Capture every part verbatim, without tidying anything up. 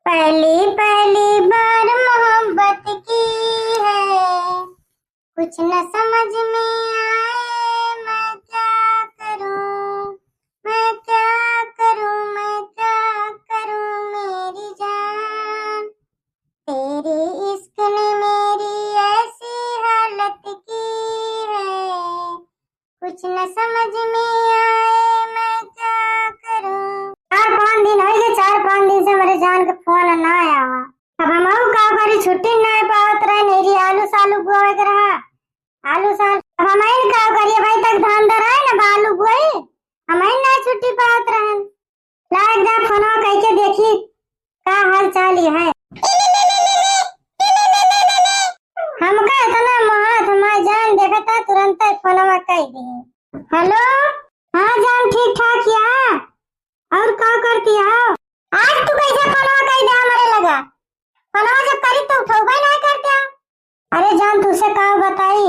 पहली पहली बार मोहब्बत की है, कुछ न समझ में आए, मैं क्या करूं, मैं क्या करूं, मैं क्या करूं मेरी जान। तेरे इश्क ने मेरी ऐसी हालत की है, कुछ न समझ में आए, मैं क्या करूं। चार पाँच दिन होइ गए, चार पाँच दिन से हमरे जान के फोन ना आवा। अब हम का करी, छुट्टी ना पावत रहे, मेरी आलू सालू बोवे के रहा, आलू साल। अब हम का करिए भाई, तक धान धराए ना, आलू बोई, हम ना छुट्टी पावत रहे। ला एक दाँय फोनवा कइके देखी, का हाल चाल है। हमका इतना मोहात हमार जान देखता, तुरंत फोनवा कइ दी। हेलो, हाँ जान, ठीक ठाक या? और का करती हो? आज तू कैसे फोनवा कइ दे हमरे लगा? फोनवा जब करी तो उठौबे ना करते हो। अरे जान, तुसे का बताई,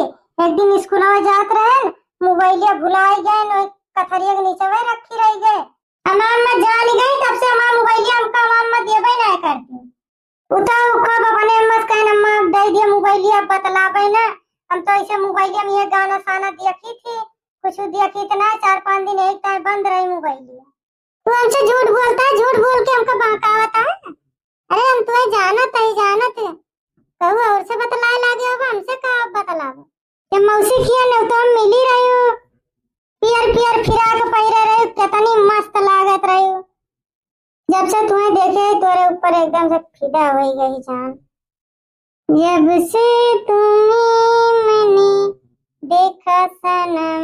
एक दिन स्कूलवा जात रहन, मोबाइलिया भुलाई गए, न कथरिया के नीचे वही रखी रह गए। हमार अम्मा जान गई, तब से हमार मोबाइलिया हमका हमार अम्मा देबे ना करती। उता उ कब अपने अम्मा से कहन, "अम्मा, अब दे दिया मोबाइलिया, अब बतलाबे ना।" हम तो ऐसे मोबाइलिया में ये गाना साना देखी थी, कुछ देखी तो ना, चार पाँच दिन एक टाइम बंद रही मोबाइलिया। तू हमसे झूठ बोलता है, झूठ बोल के हमका बहकावता है। अरे हम तुम्हें जानत है, जानत है। कहू और से बतलाए लागे हो, हमसे का अब बतलावे? जब मौसी किया ने तो हम मिली रही हो, पियर पियर फिराक पहिरे रही हो, कितनी मस्त लागत रही हो। जब से तुम्हें देखे तोरे ऊपर एकदम से फिदा हो गई जान। जब से तुम्हें मैंने देखा सनम,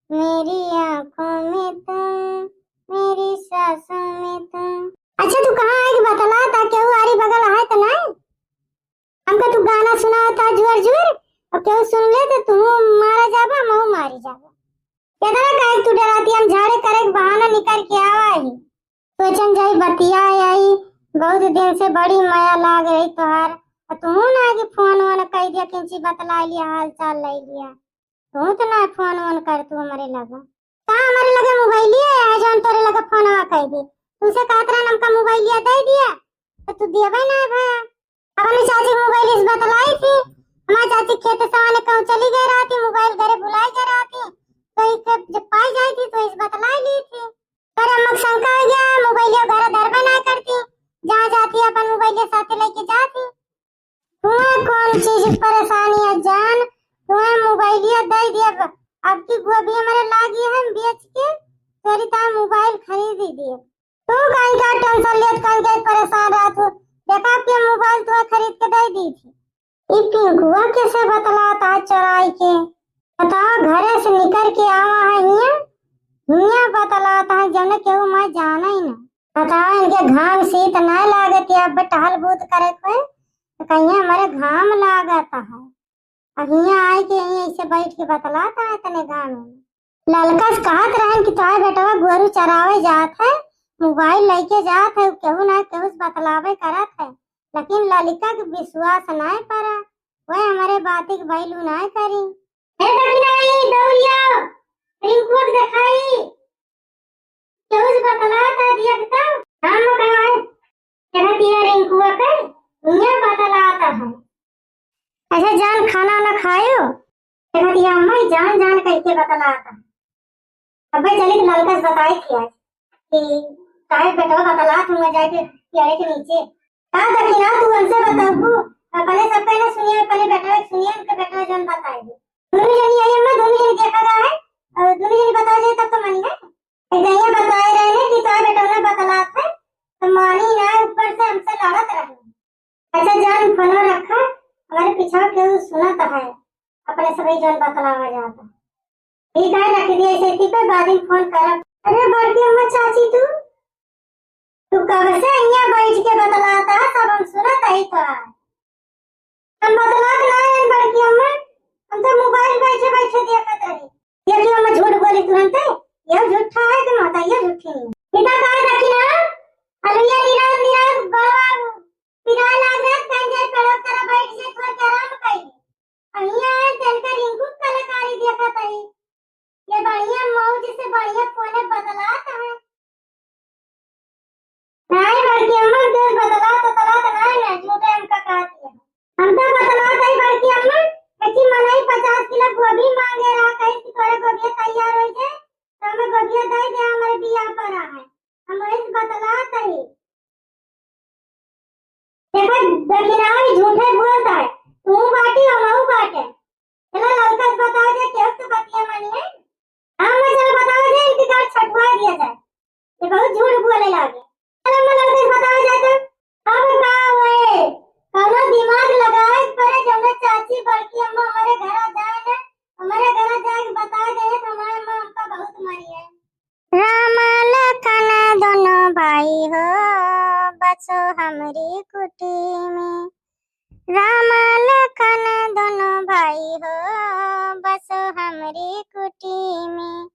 मेरी आँखों में तुम, मेरी सांसों में तुम। अच्छा तू कहाँ है कि बतला ता, केहू आरी बगल है तो नहीं? हमका तू गाना सुनावता जुअर जुअर, और केहू सुन ले तो तू मारा जाबा, महू मारी जाबा। केतना काहे तू डराती, हम झाड़े करे के बहाना निकाल के आवा ही। सोचन जाई बतिया आई, बहुत दिन से बड़ी मया लाग रही तोहार। आ तू ना कि फोन वोन कह दिया, किंची बतला लिया, हाल चाल ले लिया। तू तो ना फोन वोन कर तू हमरे लगा। का हमरे लगे मोबाइलिया है, जौन तोरे लगे फोनवा कह दी? तुमसे कहत रहन हमका मोबाइलिया दे दिया, तो तू दिया भाई ना भया। अपने चाची मोबाइल इस बतलाई थी, हमारी चाची खेत सवाने कहूँ चली गई रहती, मोबाइल घरे भुलाई गई रहती, तो इस जब पाई जाई थी तो इस बतलाई ली थी। पर अम्मा के शंका हो गया, मोबाइलिया घर धरबे ना करती, जहाँ जाती अपन मोबाइलिया साथे लेके जाती। तुम्हें कौन चीज परेशानी है जान, तुम्हें मोबाइलिया दे दिया, अब की गोभी हमारे लागी है बेच के, तेरी तार मोबाइल खरीद ही दिए। तू काहे का टेंशन लेत, काहे का परेशान रहत हो? देखा के मोबाइल तो खरीद के दे दी थी। ई पिंकुआ कैसे बतलाता है चोराई के? बताओ, घरे से निकर के आवा है हियाँ, हियाँ बतलाता है, जौने केहू मैं जाना ही ना। बताओ, इनके घाम शीत ना लागत या, अब टहल बूत करे कोई, तो कहिए हमारे घाम लागत है। अब हियाँ आए के यहीं ऐसे बैठ के बतलात है तने गाँव में। ललका से कहत रहन कि तोहार बेटवा गोरू चरावे जात है, मोबाइल लेके जात है, केहू ना केहू से बतलावे करत है, लेकिन ललिका के विश्वास नाय परा, वह हमारे बाती के value नाय करी। ए दखिनाई, दौड़िया, रिंकुआ के देखाई। केहू से बतलात है दिया के तब? हम कहाँ है? कहत है रिंकुआ के, दुनिया बतलात है। अच्छा जान, खाना ना खायो? कहत है अम्मा, जान जान कह के बतलात है। अबे चली तो ललका से बताई थी आज कि काहे बेटवा बतलात हुआ जाके पेड़े के नीचे। का दखिना तू हमसे बताबू? अपने सब कहने सुनिए, अपने बेटवा के सुनिए, उनके बेटवा जान बताए दे। दोनों जनी आई अम्मा, दोनों जनी देखा गया है, और दोनों जनी बताए जाए तब तो मानी है। एक जनिया बताए रहे ने कि तोहार बेटवा बतलात है, तो मानी ना, ऊपर से हमसे लड़त रहे। अच्छा जान, फोन रखा, हमारे पीछा केहू सुनत है, अपने सभी जन बतलावा जाता। ठीक है, रख दिए इसे, ठीक है, बाद में फोन करब। अरे बड़की अम्मा, चाची तू, तू कब से यहाँ बैठ के बतलाता है, सब हम सुनत है तो। हम बतलात ना है बड़की अम्मा, हम तो मोबाइल बैठे बैठे देखत रही। देखियो अम्मा झूठ बोली तुरंते, यह झूठा है कि माता यह झूठी नहीं। इतना कहा था कि ना, अलुया निराज निराज बड़वा पिराए लाग रहा, कहीं जाए पेड़ों तरह बैठ जाए, थोड़ा के आराम करी। अहिया है, चल कर रिंकू कलाकारी देखत है। ये बढ़िया मौज से बढ़िया फोने बदलात है। नहीं बड़की अम्मा, देखा, दखिनावा ई झूठे बोलत है, तू बाटी, हमहू बाटे। चला ललका से बतावा जाए, केहू तो बतिया मानी है। हाँ, मैं चला बतावा जाए, इनके गाँव छठुआ दिया जाए। ये बहुत झूठ बोले लागे। चला अम्मा ललका से बतावा जाए तो। अब का होए? कौनो दिमाग लगावे के पड़े, जौने चाची बड़की अम्मा हमारे घरा जाए ना, हमारे घरा जाए के बता दे तो हमारे अम्मा हमका बहुत मारी है। राम लखन दोनों भाई हो, बसो हमरी कुटी में। राम लखन दोनों भाई हो, बसो हमरी कुटी में।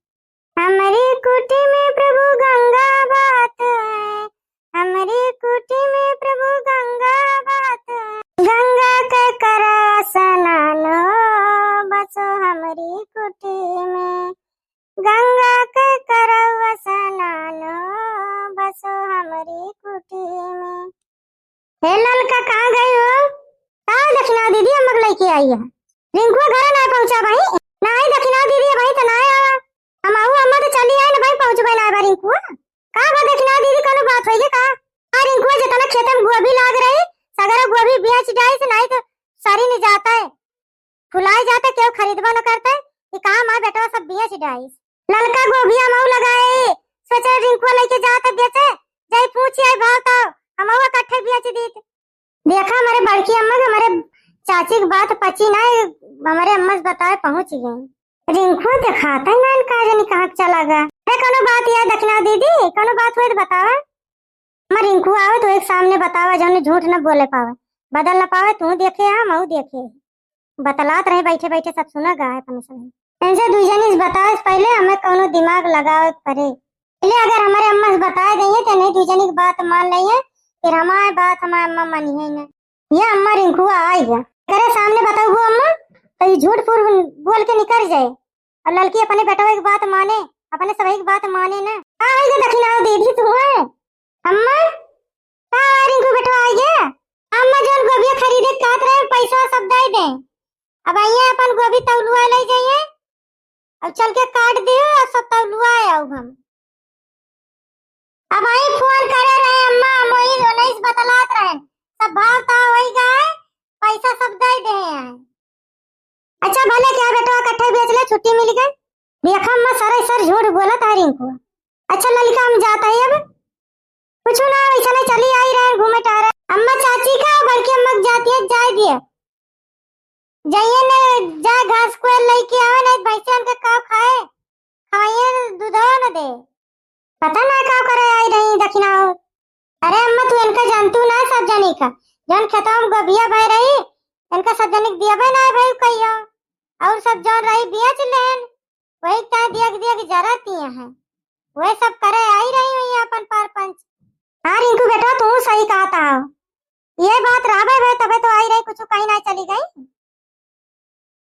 हमरी कुटी में प्रभु गंगा बहत है, हमरी कुटी में प्रभु गंगा बहत है। गंगा के करा स्नान हो, बसो हमरी कुटी में। गंगा के करवा स्नान हो, बसो हमरी कुटी में। हे ललका, कहाँ गई हो? का दखिना दीदी, अम्मा के लइके आई है। रिंकुआ घरे ना पहुँचा भाई, ना आई दखिना दीदी भाई, तो ना आवा। हम आऊ अम्मा तो चली आई ना भाई, पहुँचबे ना बा रिंकुआ। का बा दखिना दीदी, कौनो बात होइले का? आ रिंकुआ, जितना खेत में गोभी लाग रही, सगरा गोभी बेच जाई से, नहीं तो सरी नहीं जाता है। फुलाई जाते, केहू खरीदबो न करते। ई काम आ बेटवा सब बेच डाइस। ललका गोभिया मऊ लगाए, सोचे रिंकुआ लइके जात बेचे, जाई पूछी आई भाव तो हमहू इकट्ठे बेच दीत। देखा हमारे बड़की अम्मा के, हमारे चाची के बात पची ना, हमारे अम्मा से बताए पहुँच गई। रिंकुआ देखाता ही ना, का जानी कहाँ के चला गया। अरे कोनो बात है दखिना दीदी, कोनो बात होए तो बतावा। अम्मा रिंकू आवे तो एक सामने बतावा, जौन झूठ न बोले पावे, बदल न पावे। तू देखे है, मऊ देखे है, बतलात रहे बैठे बैठे सब सुना गा है अपने सब। इनसे दुई जनी से बतावे से पहले हमें कौनो दिमाग लगावे के पड़े। पहले अगर हमारे अम्मा से बताए देइए तो नहीं दुई जनी की बात मान लेइए, फिर हमारे बात हमारे अम्मा मानी है ना। ये अम्मा रिंकू आई है, करे सामने बताऊ अम्मा तो ये झूठ फूल बोल के निकल जाए। और ललकी अपने बेटवा की बात माने, अपने सबही की बात माने ना। का होई गे दखिना दीदी तू है? अम्मा, का रिंकू बेटवा आई है? अम्मा जौन गोभिया खरीदे के कहत रहे, पैसा सब दे दे। अब आइए अपन गोभी तौलुआ ले जाइए और चल के काट दियो और सब तौलुआ आओ हम। अब आई फोन करे रहे अम्मा, मोही उन्नीस बतलात रहे, सब भाव ताव होई गए, पैसा सब दे दे हैं। अच्छा भले क्या बेटवा, इकट्ठे बेच ले, छुट्टी मिल गई। देखा अम्मा, सरे सर झूठ बोलत है रिंकू। अच्छा ललिका, हम जात है अब। कुछ ना, वैसा नहीं, चली आई रहे, घूमे टहरे। अम्मा चाची का बड़की अम्मा के जाती है, जाए दिए। जाइए ने, जा घास कोयल लेके आवे, नहीं भैंसियन के काव खाए, खवाइए, दूधो न दे। पता ना का करे आई रही दखिना हो। अरे अम्मा, तू इनका जानतू ना, सब जनी का, जौन खेतवा में गोभिया भय रही, इनका सब जनी के दियबे ना भाई कहियो, और सब जौन रही बेच लेन, वही का दिया के दिया के जरा तिया है, वही सब करे आई रही हुई अपन पार पंच। हाँ रिंकू बेटा, तू सही कहत हो, ये बात रहबे भाई, तबे तो आई रही, कुछ कहीं ना चली गई।